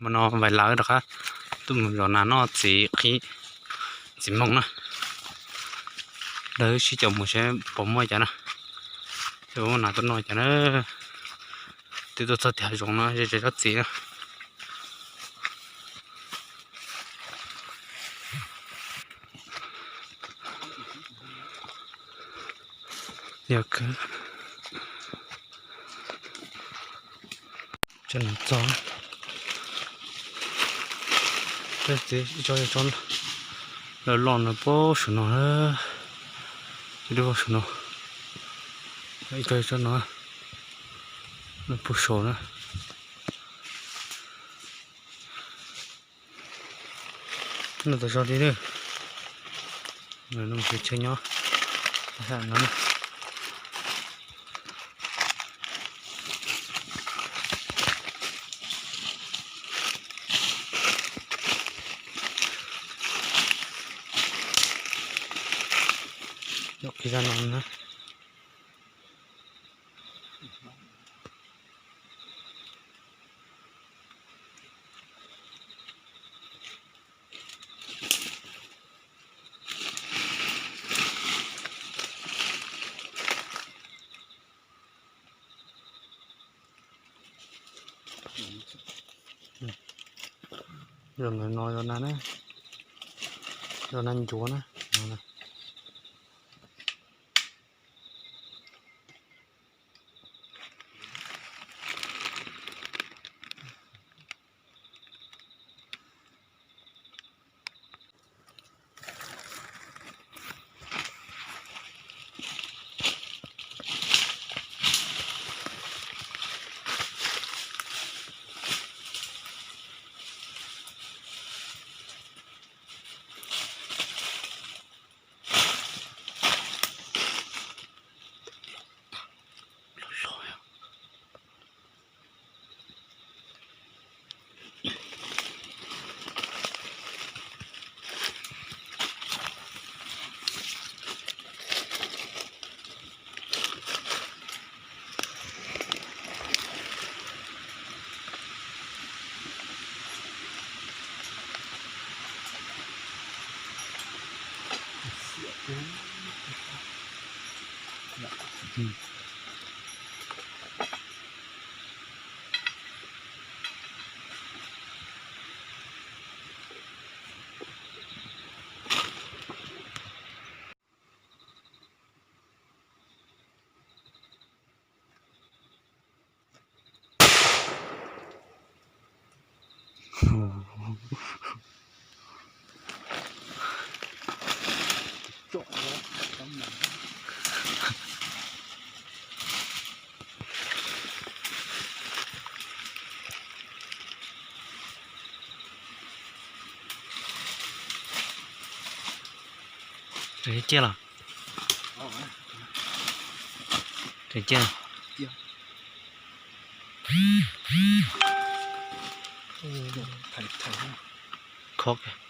Hmo no Vais Lawv rov qab tuaj mus zov nas noj txiv qhib, txiv moos na. Lawv sib caum mus saib puas muaj cas na. Saib puas muaj nas tuaj noj cas na. Twb tuaj txog tim hav zoov no, ze tsob txiv na. Yog kawg. Tso no txog, txiv ib tsob, ib tsob loj loj no puag saum no, ib lub saum no, ib tsob ib tsob no, no puag saum na. No tas zog li na. No mus chaw nyob no. Nyob kiag zaj no na. Zos ntawm no zos nas na, zos nas ncuav na. Raws ciaj los? Raws ciaj. Khov kawg.